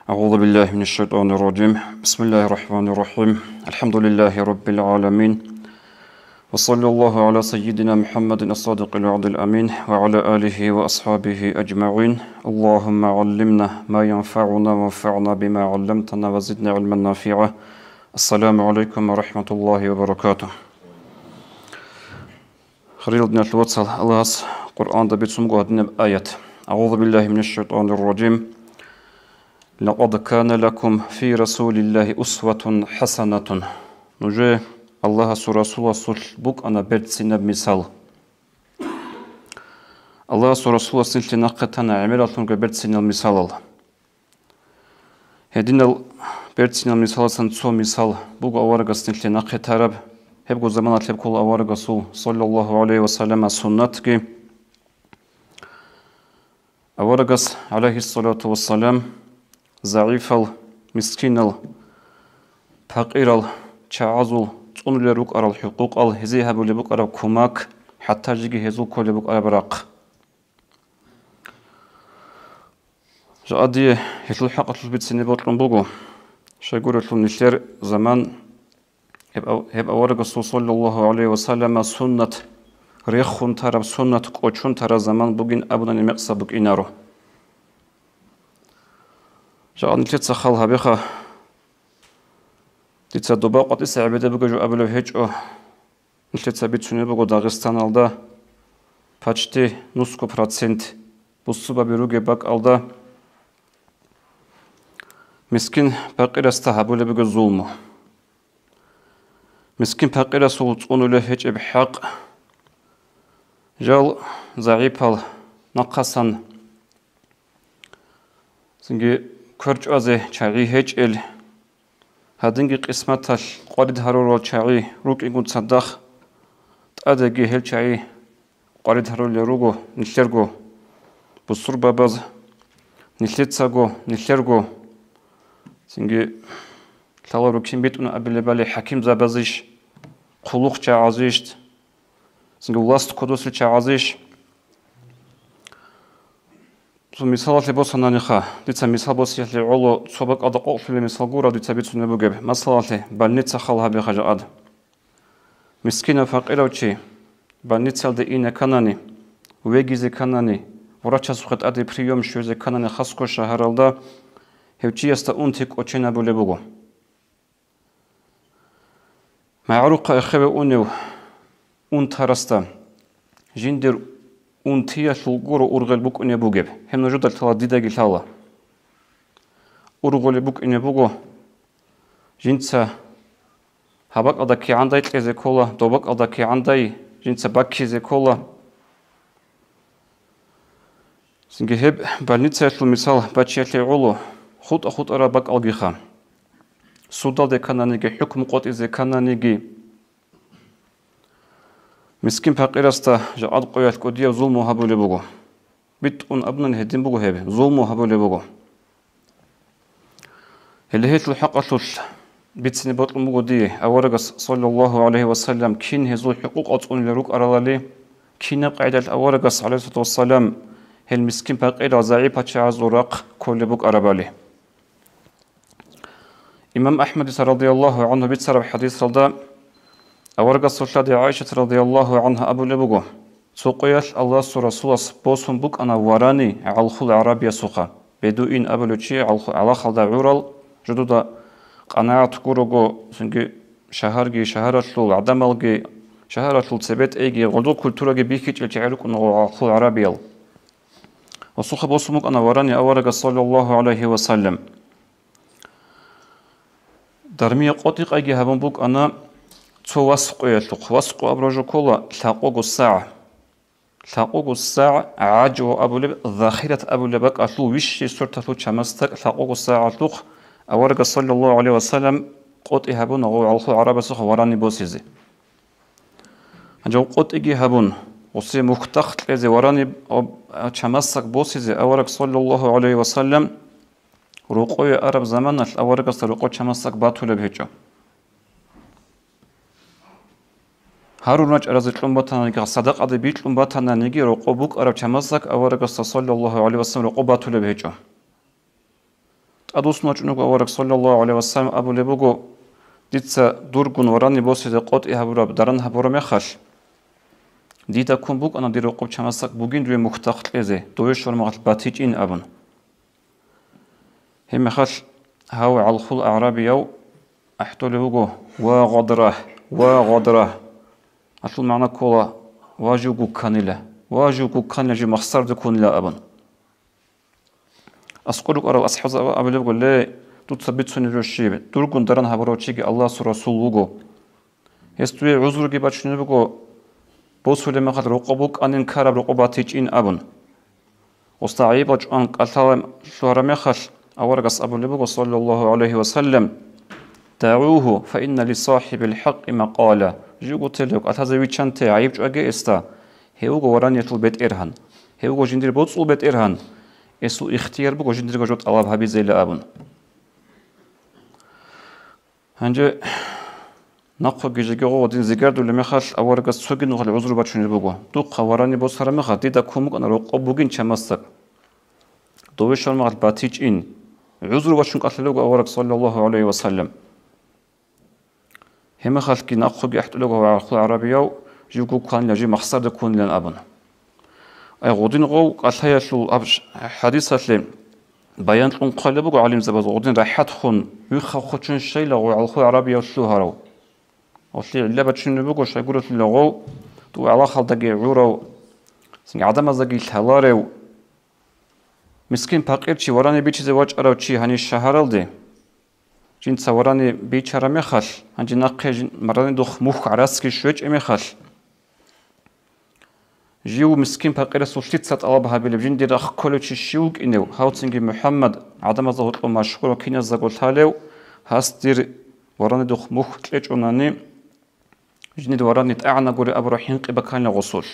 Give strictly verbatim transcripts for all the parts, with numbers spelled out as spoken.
أعوذ بالله من الشيطان الرجيم. بسم الله الرحمن الرحيم. الحمد لله رب العالمين. وصلى الله على سيدنا محمد الصادق الوعد الأمين وعلى آله وأصحابه أجمعين. اللهم علمنا ما ينفعنا وانفعنا بما علمتنا وزدنا علما نافعا. السلام عليكم ورحمة الله وبركاته. Хириял диналъул вацал, Аллагьас Къуръанда бицун буго гьадинаб аят. أعوذ بالله من الشيطان الرجيم. لقد كان لكم في رسول الله أسوة حسنة. Нужее Аллагьасул Расуласулъ букӀана берцинаб мисал. Аллагьасул Расулас нилъе нахъе тана гӀемераллъунго берцинал мисалал. Гьединал берцинал мисаласан цо мисал буго аварагас нилъе нахъе тараб, гьебго заманалъ гьеб ккола аварагасул, саллаллагьу гӀалайгьи ва саллама, суннатги. Аварагас, гӀалайгьиссалату вассалам, загӀипал, мискинал, пакъирал чагӀазул цӀунулел рукӀарал хӀукъукъал, гьезие гьабулеб букӀараб кумак, хӀатта жеги гьезул кколеб букӀараб рахъ. Жакъа дие гьелъул хӀакъалъулъ бицине бокьун буго, щайгурелъул нилъер заман гьеб ав-, гьеб аварагасул, саллаллагьу гӀалайгьи ва саллама, суннат рехун тараб, суннат кӀочон тараб заман бугин абунани мекъса букӀинаро. Жакъа нилъеца хал гьабеха, дица доба къватӀиса гӀебеда бугеб жо абулеб гьечӀо. Нилъеца бицунеб буго Дагъистаналда почти нусго процент бусурбаби ругеб бакӀалда мискин-пакъирасда гьабулеб буго зулму. Мискин-пакъирасул цӀунулеб гьечӀеб хӀакъ, жал загӀипал, нахъасан цинги квер чӀвазе чагӀи гьечӀел, гьадинги къисматалъ къварид гьарурал чагӀи рукӀингун цадахъ, тӀадеги гьел чагӀи къварид гьарулел руго нилъерго бусурбабаз, нилъецаго, нилъерго, цинги лъаларо кин битӀун абилебали хӀакимзабазищ, хъулухъ чагӀазищ, цинги власть кодосел чагӀазищ. Цо мисалалъе босананиха, дица мисал босиялъе гӀоло цо бакӀалда къокълъулеб мисал гуро дица бицунеб бугеб. Масалалъе, больница хал гьабеха жакъа. Мискинав-пакъирав чи больницалде ине кканани, вегизе кканани, врачасухъе тӀаде приём щвезе кканани хасго шагьаралда, гьев чиясда унти кӀоченабулеб буго. МагӀарухъа эхеве унев унтарасда жиндир унтиялъул гуро ургъел букӀунеб бугеб, гьеб нужеда лъала, дидаги лъала. Ургъулеб букӀунеб буго, жинца гьаб бакӀалда кигӀандай кьезе ккола, доб бакӀалда кигӀандай жинца баккизе ккола. Цинги гьеб больницаялъул мисал бачиялъе гӀоло, хутӀа-хутӀараб бакӀалгиха. Судалде ккананиги, хӀукму къотӀизе ккананиги, мискин-пакъирасда жакъа къоялъ кӀудияб зулму гьабулеб буго. БитӀун абунани гьедин буго гьеб, зулму гьабулеб буго. Гьеле гьелъул хӀакъалъулъ бицине бокьун буго дие, аварагас, саллаллагьу гӀалайгьи ва саллам, кин гьезул хӀукъукъал цӀунулел рукӀаралали, кинаб къагӀидалъ аварагас, гӀалайгьиссалату вассалам, гьел мискин-пакъирал, загӀипал чагӀазул рахъ кколеб букӀарабали. Имам АхӀмадица, радияллагьу гӀангьу, бицараб хӀадисалда аварагасул лъади ГӀайшат, радияллагьу гӀангьа, абулеб буго: Цо къоялъ Аллагьасул Расулас босун букӀана варани гӀалхул гӀарабиясухъа. Бедуин абулев чи гӀалху-, гӀалахалда гӀурал, жудуда къанагӀат гурого, цинги шагьарги, шагьаралъул гӀадамалги, шагьаралъул цебетӀейги, гъодул культураги бихьичӀел чагӀи рукӀунаго гӀалхул гӀарабиял. Расулха босун букӀана варани аварагас, саллаллагьу гӀалайгьи ва саллам. Дармия къотӀи-къайги гьабун букӀана цо вас къоялъухъ. Вас къо абураб жо ккола лъакъого сагӀ. Лъакъого сагӀ гӀажво абулеб, захират абулеб бакӀалъул, вищи сорталъул чамасдакӀ лъакъого сагӀалъухъ аварагас, саллаллагьу гӀалайгьи ва саллам, къотӀи гьабуна гъов гӀалхул гӀарабасухъ варани босизе. Гьанже гъов къотӀиги гьабун, гъусе мухьдахъ кьезе варани об-, чамасдакӀ босизе авараг, саллаллагьу гӀалайгьи ва саллам, рокъове араб заманалъ аварагасда рокъов чамасдакӀ батулеб гьечӀо. Гьарун рачӀаразе кьун батананиги, садакъаде бикьун батананиги, рокъов букӀараб чамасдакӀ аварагасда, саллаллагьу гӀалайгьи ва саллам, рокъов батулеб гьечӀо. ТӀадвуссун вачӀун вуго авараг, саллаллагьу гӀалайгьи вассалам, абулеб буго: «Дица дургун варани босизе къотӀи гьабураб даран гьабураб мехалъ, дида ккун букӀана дир рокъоб чамасдак бугин дуе мухьдахъ кьезе, дове щвармагъалъ батичӀин», – абун. Гьебмехалъ гьав гӀалхул агӀрабияв ахӀдолев вуго: «Ва гъадрагь, ва гъадрагь!» Алъул магӀна ккола: «Ва жив гукканила, ва жив гукканила, жив махсарде ккунила», – абун. Аскъор рукӀарал асхӀабзабаз абулебго: «Ле, дуца бицунеб жо щиб, дургун даран гьабурав чиги Аллагьасул Расул вуго. Гьес дуе гӀузруги бачунеб буго, босулеб мехалъ рокъоб букӀанин ккараб рокъоб батичӀин», – абун. Гъосда гӀайибал чӀван кӀалъалеб лъугьараб мехалъ, аварагас абулеб буго, саллаллагьу гӀалайгьи вассалам: «ДагӀугьу, фа инна ли сахӀибил хӀакъи макъала». Живго телев кӀалъазе виччанте, гӀайиб чӀваге гьесда, гьев вуго вараниялъул бетӀергьан, гьев вуго жиндир боцӀул бетӀергьан, гьесул ихтияр буго жиндирго жо тӀалаб гьабизейилан абун. Гьанже нахъеги жеги гъо гъодин зигардулеб мехалъ, аварагас цоги нухалъ гӀузру бачунеб буго: «Духъа варани босараб мехалъ, дида ккун букӀана рокъоб бугин чамасдак, дове щвармагъалъ батичӀин», – гӀузру бачун кӀалъалеб буго авараг, саллаллагьу гӀалайгьи вассалам. Гьебмехалъги нахъеги ахӀдолеб буго гӀалхул агӀрабияв: «Жив гукканила, жив махсарде ккунилан», – абун. Ай, гъодин гъов кӀалъаялъул аб-, хадисалъе баян кьун хъвалеб буго гӀалимзабаз, гъодин рахӀат хун, вихъа хочун щайла гъов гӀалхул агӀрабияв лъугьарав. Гъолъие гӀилла бачунеб буго, щайгурелъул гъов тӀугӀалахалдаги гӀурав, цинги гӀадамаздаги лъаларев, мискин-пакъир чи, варани бичизе вачӀарав чи гьанир шагьаралде. Жинца варани бичараб мехалъ, гьанже нахъе жин-, варанидухъ мухь гӀарацги щвечӀеб мехалъ, жив мискин-пакъирасул лъица тӀалаб гьабилеб, жиндир рахъ кколев чи щив вукӀинев, гьавцинги МухӀаммад, гӀадамазда гьоркьоб машгьурав, киназдаго лъалев, гьас дир варанидухъ мухь кьечӀонани, жиндир варани тӀагӀана гури абураб хӀинкъи баканила гъосулъ.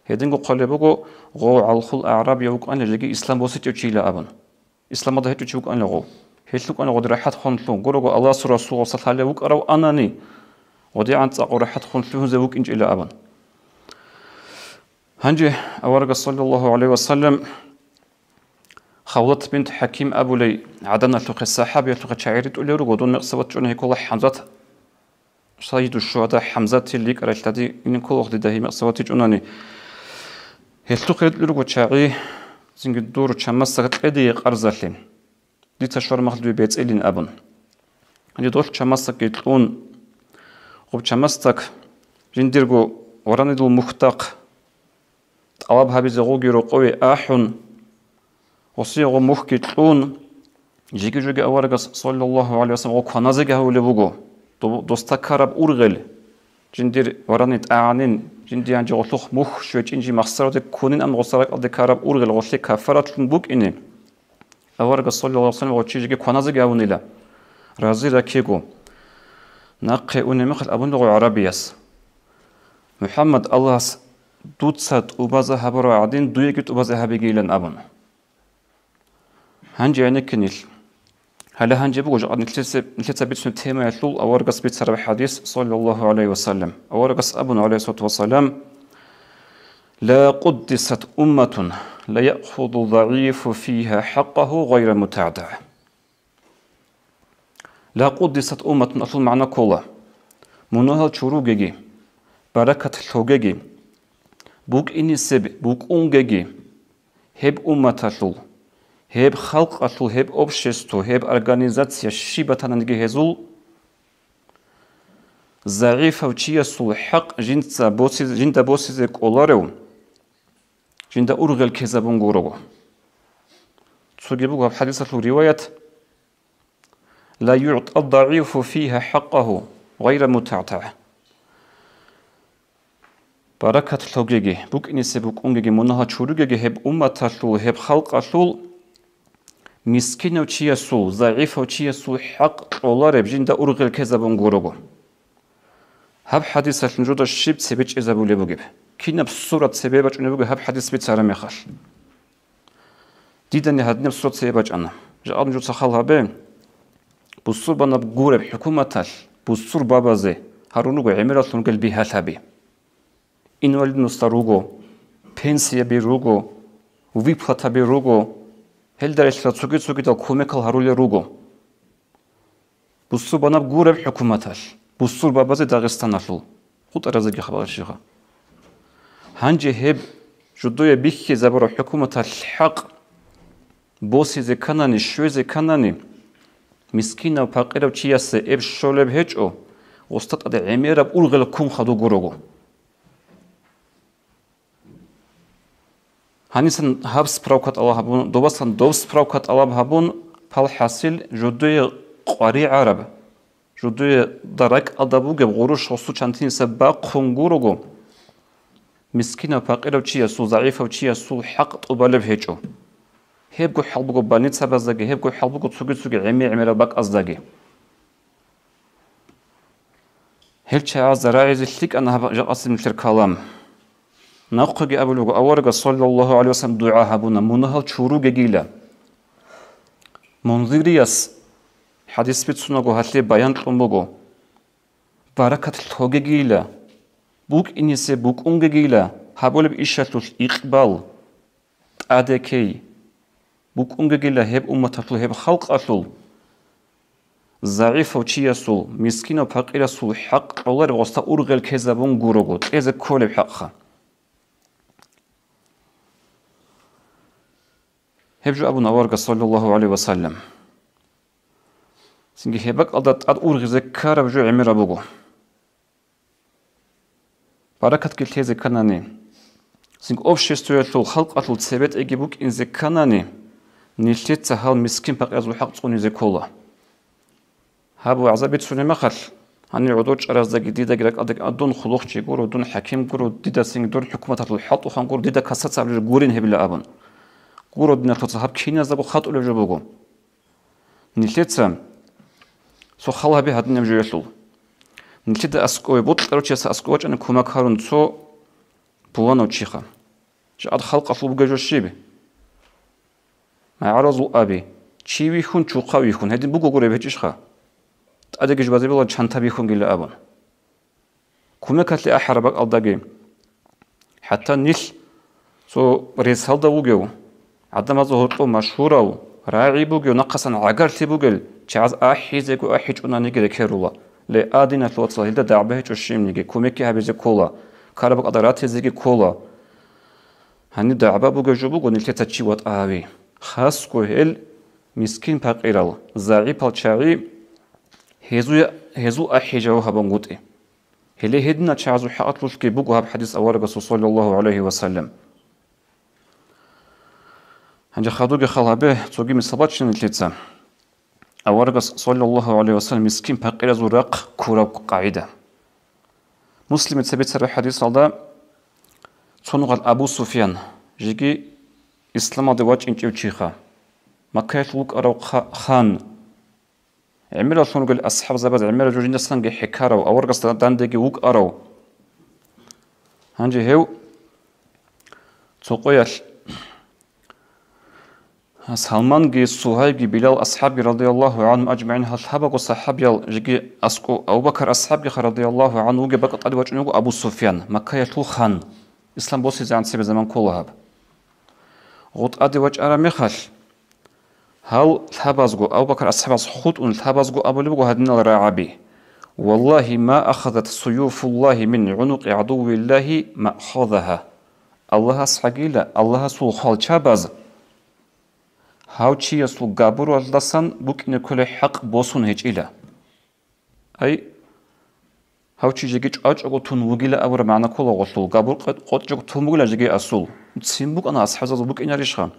Гьединго хъвалеб буго, гъов гӀалхул агӀрабияв вукӀанила жеги ислам босичӀев чийила абун. Исламалда гьечӀев чи вукӀанила гъов. Гьелъ вукӀана гъодир рахӀат хун лъугьун, гурого Аллагьасул Расул саллаллагьу гӀалайгьи вассалам вукӀарав анани, гъодигӀан цӀакъ рахӀат хун лъугьунзе вукӀинчӀила абун. Гьанже аварагас, саллаллагьу гӀалайгьи вассалам, Хавлат бинт ХӀаким абулей гӀаданалъухъе, сахӀабиялъухъе чагӀи ритӀулел руго, дун мекъсабат чӀуна гьекъола ХӀамзат, Сайиду шугьада ХӀамзатил рикӀкӀарай лъади инин кколохъ дида гьеб мекъсабат чӀунани. Гьелъухъе ритӀулел руго чагӀи, цинги дур чамасдак кьеде къарзалъе, дица щвармагъ дуе бецӀилин абун. Гьанже долъ чамасдакги кьун, гъуб чамасдак жиндирго варанидул мухьдахъ тӀалаб гьабизе гъоги рокъове ахӀун, гъосие гъо мухьги кьун, жеги-жоги аварагас, саллаллагьу гӀалайгьи вассалам, гъо кваназеги гьавулеб буго. Доб-, досда ккараб ургъел, жиндир варани тӀагӀанин, жинди гьанже гъолъухъ мухь щвечӀин, жи махсараде ккунин, амма гъосда ракӀалде ккараб ургъел гъолъие кафаратлъун букӀине. Аварагас, саллаллагьу гӀалайгьи вассалам, гъо чи жеги кваназеги гьавунила, рази раккего. Нахъе унеб мехалъ абунила гъо гӀарабияс: «МухӀаммад, Аллагьас дуца тӀубазе гьабураб гӀадин, дуеги тӀубазе гьабигейилан», – абун. Гьанже гӀенекке нилъ. Гьале гьанже буго жакъа нилъеца, нилъеца бицунеб темаялъул аварагас бицараб хӀадис, саллаллагьу гӀалайгьи вассалам. Аварагас абун, гӀалайгьиссалату вассалам: «Ла къуддисат умматун, ла яхъуду загӀифу фигьа хӀакъагьу гъайра мутагӀтагӀ». «Ла къуддисат умматун» алъул магӀна ккола: мунагьал чуругеги, баракат лъогеги, букӀинисеб букӀунгеги, гьеб умматалъул, гьеб халкъалъул, гьеб общество, гьеб организация щиб батаниги гьезул, загӀифав чиясул хӀакъ жинца босиз-, жинда босизе кӀоларев, жинда ургъел ккезабун гурого. Цоги буго гьаб хӀадисалъул риваят: «Ла югӀтӀа загӀифу фигьа хӀакъагьу гъайра мутагӀтагӀ». Баракат лъогеги, букӀинисеб букӀунгеги, мунагьал чуругеги гьеб умматалъул, гьеб халкъалъул мискинав чиясул, загӀифав чиясул хӀакъ кьолареб жинда ургъел ккезабун гурого. Гьаб хӀадисалъ нужеда щиб цебе чӀезабулеб бугеб? Кинаб сура цебе бачӀунеб бугеб гьаб хӀадис бицараб мехалъ? Дидани гьадинаб сура цебе бачӀана. Жакъа нужеца хал гьабе, бусурбанаб гуреб хӀукуматалъ бусурбабазе гьарун руго гӀемераллъун ругел бигьалъаби. Инвалидностал руго, пенсияби руго, выплатаби руго. Гьелда релълъарал цоги-цогидал кумекал гьарулел руго. Бусурбанаб гуреб хӀукуматалъ, бусурбабазе Дагъистаналъул, хутӀаразеги хабар щиха. Гьанже гьеб жудуе бихьизабураб хӀукуматалъ хӀакъ босизе кканани, щвезе кканани, мискинав-пакъирав чиясе эб щолеб гьечӀо, гъосда тӀаде гӀемераб ургъел ккун хадур гурого. Гьанисан гьаб справка тӀалаб гьабун, добасан доб справка тӀалаб гьабун, палхӀасил жудуе къваригӀараб, жудуеда ракӀалда бугеб гъурущ гъосул чантиниса бахъун гурого, мискинав-пакъирав чиясул, загӀипав чиясул хӀакъ тӀубалеб гьечӀо. Гьебго хӀал буго больницабаздаги, гьебго хӀал буго цоги-цоги гӀемер-гӀемерал бакӀаздаги. Гьел чагӀазда рагӀизе лъикӀана гьаб жакъасеб нилъер калам. Нахъеги абулеб буго, аварагас, саллаллагьу гӀалайгьи вассалам, дугӀа гьабуна, мунагьал чуругегийила. Мунзирияс хӀадис бицунаго гьалъе баян кьун буго, баракат лъогегийила, букӀинисе букӀунгегийила гьабулеб ишалъулъ икъбал, тӀадеккей, букӀунгегила гьеб умматалъул, гьеб халкъалъул, загӀипав чиясул, мискинав-пакъирасул хӀакъ кьолареб гъосда ургъел ккезабун гурого, кьезе кколеб хӀакъха. Гьеб жо абун аварагас, саллаллагьу гӀалайгьи вассалам. Цинги гьеб бакӀалда тӀад ургъизе ккараб жо гӀемераб буго. Баракатги лъезе кканани, цинги обществоялъул, халкъалъул цебетӀеги букӀинзе кканани, нилъеца гьал мискин-пакъиразул хӀакъ цӀунизе ккола. Гьаб вагӀза бицунеб мехалъ, гьанир гӀодов чӀараздаги дидаги ракӀалдаги а дун хъулухъчи гуро, дун хӀаким гуро, дида цинги дун хӀукуматалъул хӀалтӀухъан гуро, дида касаца абулеб гурин гьебила абун. Гуро диналъуца гьаб киназдаго хатӀулеб жо буго. Нилъеца цо хал гьабе гьадинаб жоялъул. Нилъеда аскӀове, бокьарав чиясда аскӀов вачӀани кумек гьарун цо пуланав чиха. Жакъад халкъалъул бугеб жо щиб? МагӀаразул аби, чи вихьун, чухъа вихьун, гьедин бугого реб гьечӀищха? ТӀадеги жубазе бала чанта бихьунгила абун. Кумекалъе ахӀараб бакӀалдаги, хӀатта нилъ цо ресалда вугев, гӀадамазда гьоркьов машгьурав, рагӀи бугев, нахъасан гӀагарлъи бугел чагӀаз ахӀизего ахӀичӀунаниги рекерула. Ле, а диналъул вацал, гьелда дагӀба гьечӀо щибниги, кумекги гьабизе ккола, ккараб бакӀалда ратизеги ккола. Гьаниб дагӀба бугеб жо буго нилъеца чи ватӀа гьави. Хасго гьел мискин-пакъирал, загӀипал чагӀи, гьезуя-, гьезул ахӀи жаваб гьабунгутӀи. Гьеле гьединал чагӀазул хӀакъалъулъги буго гьаб хӀадис аварагасул, саллаллагьу гӀалайгьи вассалам. Гьанже хадуги хал гьабе, цоги мисал бачина нилъеца. Аварагас, саллаллагьу гӀалайгьи вассалам, мискин-пакъиразул рахъ ккураб къагӀида. Муслимица бицараб хӀадисалда, цо нухалъ Абу Суфьян, жеги исламалде вачӀинчӀев чиха, Маккаялъ вукӀарав хъа-, хан, гӀемераллъун ругел асхӀабзабаз, гӀемерал жо жиндасанги хӀекарав, аварагасда дандеги вукӀарав. Гьанже гьев цо къоялъ Салманги, Сугьайги, Билал асхӀабги, радияллагьу гӀанхум ажмагӀин, гьал лъабаго сахӀабиял, жеги аскӀов Абу Бакар асхӀабгиха, радияллагьу гӀанху, вугеб бакӀа тӀаде вачӀунего Абу Суфьян, Маккаялъул хан, ислам босизегӀан цебе заман ккола гьаб. Гъо тӀаде вачӀараб мехалъ, гьал лъабазго, Абу Бакар асхӀабас хутӀун лъабазго абулеб буго гьадинал рагӀаби: «Валлагьи, ма ахазат суюфуллагьи мин гӀунукъи гӀадуввиллагьи маъхазагьа». Аллагьас гьагила, Аллагьасул хвалчабаз гьав чиясул габуралдасан букӀине кколеб хӀакъ босун гьечӀила. Ай, гьав чи жеги чӀвачӀого тун вугила абураб магӀна ккола гъолъул, габур къе-, къотӀчӀого тун бугила жеги асул. Цин букӀана асхӀабзабазул букӀинарищха?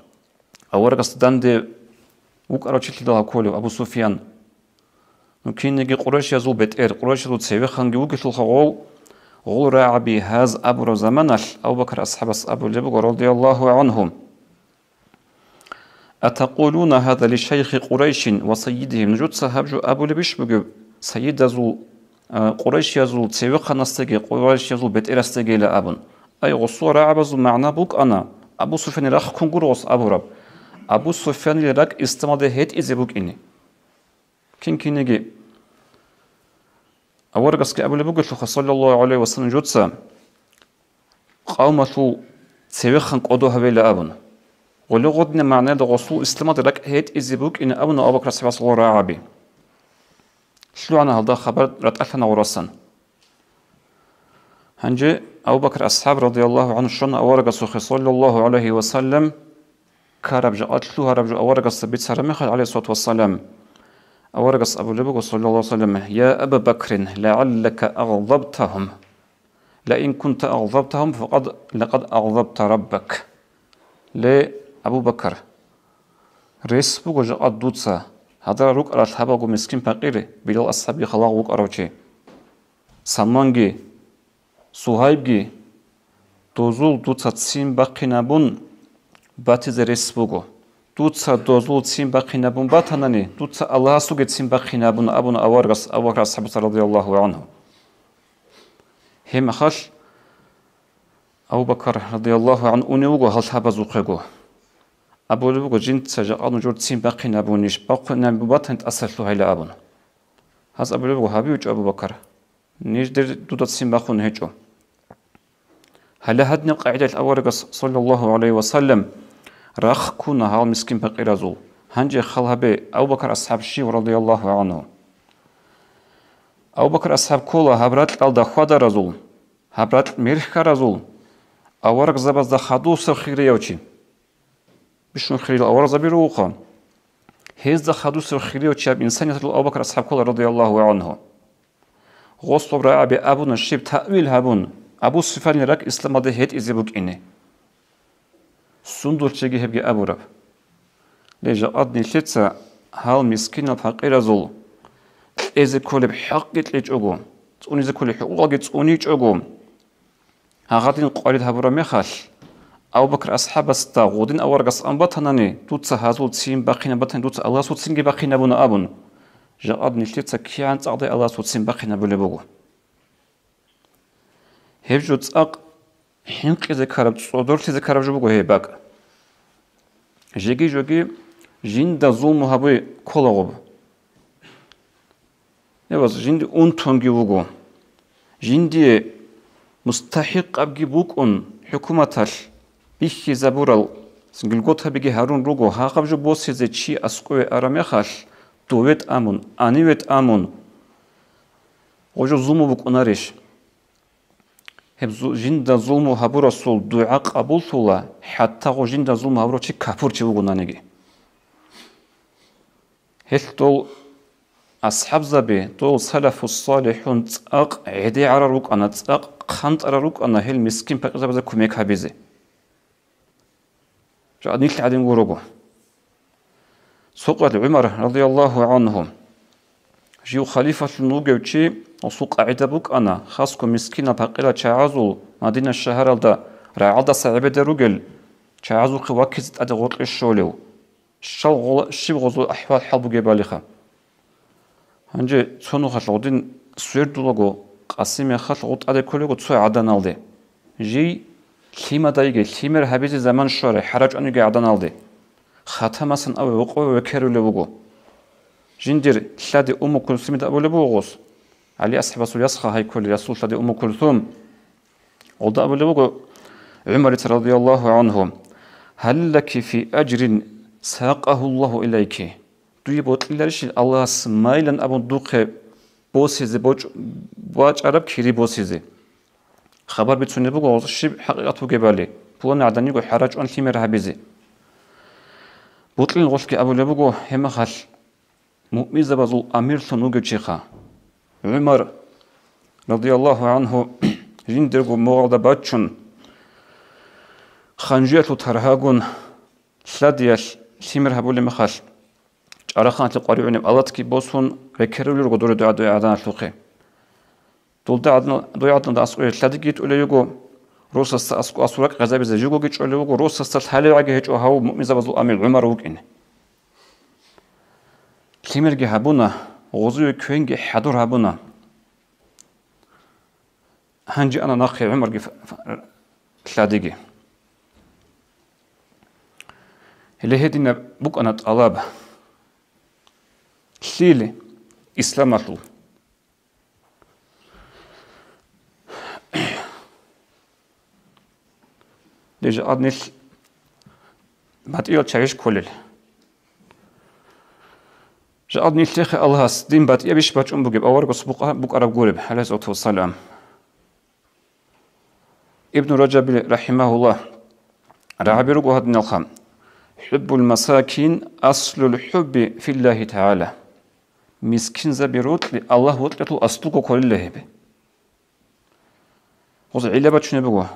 Аварагасда данде вукӀарав чи лъидал гьав кколев, Абу Суфьян. Ну, кинеги къурайшиязул бетӀер, къурайшиязул цевеханги вугелъулха гъол, гъол рагӀаби гьаз абураб заманалъ Абу Бакр асхӀабас абулеб буго, радияллагьу гӀанху: «Атакъулуна гьаза ли шайхи Къурайшин ва сайидигьим?» Нужеца гьаб жо абулебищ бугеб, сайидазул, а, къурайшиязул цевеханасдаги, къурайшиязул бетӀерасдагийила абун. Ай, гъосул рагӀабазул магӀна букӀана, Абу Суфьяни рахъ ккун гуро гъос абураб. Абу Суфьянил ракӀ исламалде гьетӀизе букӀине. Кин-кинеги аварагасги абулеб бугелъулха, саллаллагьу гӀалайгьи ва саллам, жуца къавмалъул цевехан кӀодо гьавейила абун. Гъуле гъодинаб магӀнаялда гъосул исламалде ракӀ гьетӀизе букӀина абуна Абу Бакр асхӀабасул рагӀаби. ЛъугӀана гьалда хабар ратӀалъана гъурасан. Гьанже Абу Бакр асхӀаб радияллагьу гӀанху щвана аварагасухъе, саллаллагьу гӀалайгьи ва саллам, ккараб жо, лъугьараб жо аварагасда бицараб мехалъ, гӀалайгьиссалату вассалам, аварагас абулеб буго, саллаллагьу гӀалайгьи ва саллам: «Я Аба Бакрин, лагӀаллака агъдабтагьум. Ла ин кунта агъдабтагьум, факъад, лакъад агъдабта раббак». Ле, Абу Бакр, рес буго жакъа дуца, гьадара рукӀарал гьабаго мискин-пакъир, Билал асхӀабги халагъ вукӀарав чи, Салманги, Сугьайбги, дозул дуца ццин бахъинабун батизе рес буго. Дуца дозул ццин бахъинабун батанани, дуца Аллагьасулги ццин бахъинабун, абуна аварагас Абу Бакр асхӀабас радияллагьу гӀанху. Гьеб мехалъ Абу Бакр радияллагьу гӀанху унев вуго гьал лъабазухъего. Абулеб буго, жинца жакъа нужер ццин бахъинабунищ, бахъинабун батани тӀаса лъугьайила абун. Гьаз абулеб буго, гьаби гьечӀо, Абу Бакр. Ниж дир дуда ццин бахъун гьечӀо. Гьале гьадинаб къагӀидалъ аварагас, саллаллагьу гӀалайгьи ва саллам, рахъ ккуна гьал мискин-пакъиразул. Гьанже хал гьабе, Абу Бакр асхӀаб щив, радияллагьу гӀанху? Абу Бакр асхӀаб ккола гьаб ракьалда хьвадаразул, гьаб ракь мерхьаразул, аварагзабазда хадусеб хирияв чи. Бищун хириял аварагзаби ругоха. Гьезда хадусеб хирияв чи гьаб инсаниясул Абу Бакр асхӀаб ккола, радияллагьу гӀанху. Гъосул рагӀаби абуна щиб таъвил гьабун, Абу Суфьянил ракӀ исламалде гьетӀизе букӀине. Сундулъ чиги гьебги абураб. Ле, жакъад нилъеца гьал мискинал-пакъиразул кьезе кколеб хӀакъги кьечӀого, цӀунизе кколеб хӀукъукъалги цӀуничӀого, гьагъадин къварид гьабураб мехалъ, Абу Бакр асхӀабасда гъудин аварагас ан батанани, дуца гьазул ццин бахъинаб батани, дуца Аллагьасул ццинги бахъинабуна абун, жакъад нилъеца кигӀан цӀакъдай Аллагьасул ццин бахъинабулеб буго. Гьеб жо цӀакъ хӀинкъизе ккараб, цӀодорлъизе ккараб жо буго гьеб бакӀ. Жеги-жоги жинда зулму гьабуй кколагъуб. Эваз, жинди унтунги вуго. Жиндие мустахӀикъабги букӀун хӀукуматалъ бихьизабурал, льготабиги гьарун руго, гьагъаб жо босизе чи аскӀове араб мехалъ, дове тӀамун, аниве тӀамун, гъо жо зулму букӀунарищ? Гьеб зу-, жинда зулму гьабурасул дугӀа къабуллъула, хӀатта гъо жинда зулму гьабурав чи капурчи вугонаниги. Гьелъ дол асхӀабзаби, дол салафус-салихӀун цӀакъ гӀедегӀарал рукӀана, цӀакъ хъантӀарал рукӀана гьел мискин-пакъирзабазе кумек гьабизе. Жа-, нилъ гӀадин гурого. Цо къоялъ ГӀумар, радияллагьу гӀанху, жив халифалъун вугев чи, гъосул къагӀида букӀана, хасго мискинал-пакъирал чагӀазул Мадина шагьаралда рагӀалдаса гӀебеде ругел чагӀазухъе ваккизе тӀаде гъоркье щолев. Щал гъола-, щиб гъозул ахӀвал-хӀал бугебалиха. Гьанже цо нухалъ гъудин свердулаго, къаси мехалъ гъутӀаде кколего цо гӀаданалде. Жий лъимадайги, лъимер гьабизе заман щварай, хӀарачӀван йиги гӀаданалде. Хатамасан абе вокъове векерулев вуго. Жиндир лъади Умму Кулсумида абулеб буго гъос, ГӀали асхӀабасул ясха гьай кколел расул лъади Умму Кулсум. Гъолда абулеб буго ГӀумарица радияллагьу гӀанху: «Гьаллаки фи ажрин сакъагьу Аллагьу илайки». Дуе бокьиларищил Аллагьас майилан абун духъе босизе боч-, бачӀараб кири босизе? Хабар бицунеб буго гъоз щиб хӀакъикъат бугебали, пуланай гӀадан йиго хӀарачӀван лъимер гьабизе. Бокьилан гъолъги абулеб буго гьеб мехалъ муъминзабазул амирлъун вугев чиха. ГӀумар, радияллагьу гӀанху, жиндирго могъалда бачун, ханжуялъул таргьагун, лъадиялъ лъимер гьабулеб мехалъ, чӀарахъаналъе къваригӀунеб алатги босун, рекерулел руго доре дугӀа-, дугӀа-, гӀаданалъухъе. Дулда гӀадин, дуе гӀадинда аскӀове лъадиги тӀулей йиго, росасда аскӀо-, асул ракӀ гъезабизе жугоги чӀолей вуго, росасда лъалевгӀаги гьечӀо гьав муъминзабазул амир ГӀумар вукӀин. Лъимерги гьабуна, гъозие квенги хӀадур гьабуна. Гьанже ана нахъе ГӀумарги ф-, ф-, лъадиги. Гьеле гьединаб букӀана тӀалаб. Лъил исламалъул. Дежа гьадинал батӀиял чагӀищ кколел? Жакъа нилъехъе Аллагьас дин батӀиябищ бачӀун бугеб, аварагас букъа-, букӀараб гуреб, гӀалайгьиссалату вассалам. Ибну Ражабил рахӀимагьуллагь рагӀаби руго гьадиналха: «ХӀуббул масакин аслул хӀубби филлагьи тагӀала». Мискинзаби рокьи Аллагь вокьулъул аслуго кколила гьеб. Гъоз гӀилла бачунеб буго: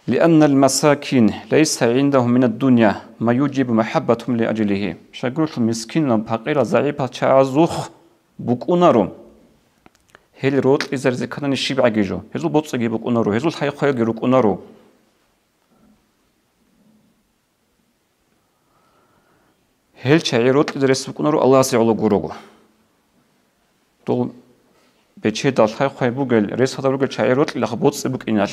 «Лианнал масакин лайса гӀиндагьум минад дунья ма южибу махӀаббатагьум лиажлигьи». Щайгурелъул мискинал, пакъирал, загӀипал чагӀазухъ букӀунаро, гьел рокьизаризе кканани щиб гӀаги жо, гьезул боцӀиги букӀунаро, гьезул лъай-хъвайги рукӀунаро. Гьел чагӀи рокьизе рес букӀунаро Аллагьасе гӀоло гурого. Дол бечедал лъай-хъвай бугел, рес гьадаб ругел чагӀи рокьилаха боцӀи букӀиналъ,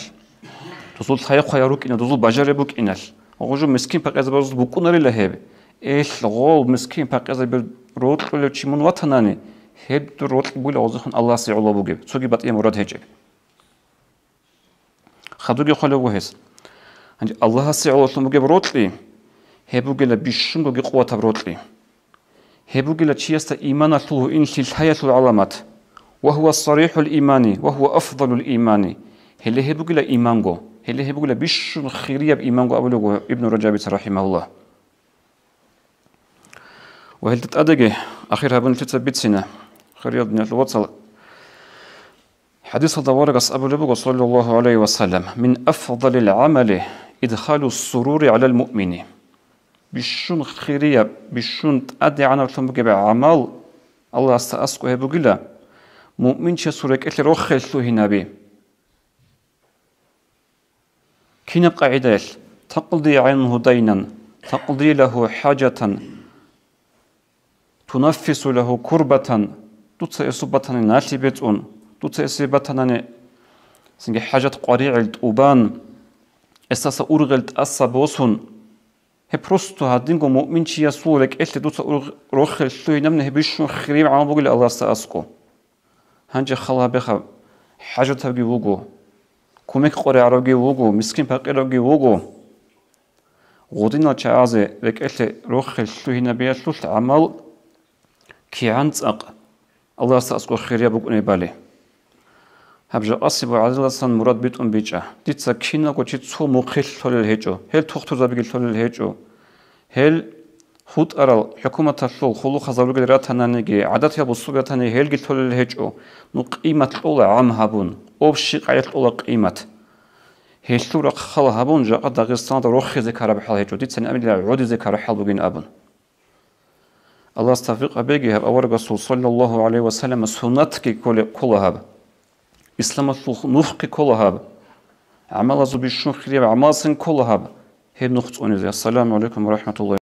дозул лъай-хъвай рукӀиналъ, дозул бажари букӀиналъ, гъужу мискин-пакъиязабазул букӀунарила гьеб. Эл гъол мискин-пакъиязаби рокьулев чи мун ватанани, гьеб дур рокьи бугила гъозухъун Аллагьасе гӀоло бугеб, цоги батӀияб мурад гьечӀеб. Хадуги хъвалев вугьес. Гьанже Аллагьасе гӀололъун бугеб рокьи, гьеб бугила бищунгоги къуватаб рокьи. Гьеб бугила чиясда иманалъул гьуинлъи лъаялъул гӀаламат. «Ва гьува сарихӀул имани, ва гьува афдалул имани». Гьеле гьеб бугила иманго, гьеле гьеб бугила бищун хирияб иманго абулего Ибну Ражабица, рахӀимагьуллагь. Ва гьелда тӀадеги ахир гьабунилъица бицина, хириял диналъул вацал. ХӀадисалда аварагас абулеб буго, саллаллагьу гӀалайгьи ва саллам: «Мин афдалил гӀамали идхалус сурури гӀалал муъмини». Бищун хирияб, бищун тӀадегӀанаблъун бугеб гӀамал, Аллагьасда аскӀоб гьеб бугила, муъминчиясул рекӀелъе рохел лъугьинаби. Кинаб къагӀидаялъ? «Такъди гӀангьу дайнан, такъди лагьу хӀажатан, тунаффису лагьу курбатан». Дуца гьесул батани налъи бецӀун, дуца гьесие батанани цинги хӀажат-къваригӀел тӀубан, гьесдаса ургъел тӀаса босун. Гьеб просто гьадинго муъминчиясул рекӀелъе дуца ургъ-, рохел лъугьинабни гьеб бищун хирияв гӀамал бугила Аллагьасда аскӀоб. Гьанже хал гьабеха, хӀажатабги вуго, кумек къваригӀаравги вуго, мискин-пакъиравги вуго. Гъудинал чагӀазе рекӀелъе рохел лъугьинабиялъул гӀамал кигӀан цӀакъ Аллагьасда аскӀоб хирияб букӀунебали. Гьаб жакъасеб гӀадиласан мурад битӀун бичӀа. Дица киналго чи цо мухъе лъолел гьечӀо, гьел тухтурзабиги лъолел гьечӀо. Гьел хутӀарал хӀукуматалъул хъулухъазаб ругел ратананиги, гӀадатиял бусурбаби ратани гьелги лъолел гьечӀо, ну къимат кьола гӀам гьабун, общий къагӀидаялъ кьола къимат. Гьелъул рахъ хал гьабун, жакъа Дагъистаналда рохизе ккараб хӀал гьечӀо, дицани абила гӀодизе ккараб хӀал бугин абун. Аллагьас тавфикъ гьабеги, гьаб аварагасул саллаллагьу гӀалайгьи ва саллама суннатги кколе-, ккола гьаб. Исламалъул нухги ккола гьаб. ГӀамалазул бищун хирияб гӀамалцин ккола гьаб. Гьеб нух цӀунизе. Ассаламу гӀалайкум ва рахӀматуллагьи.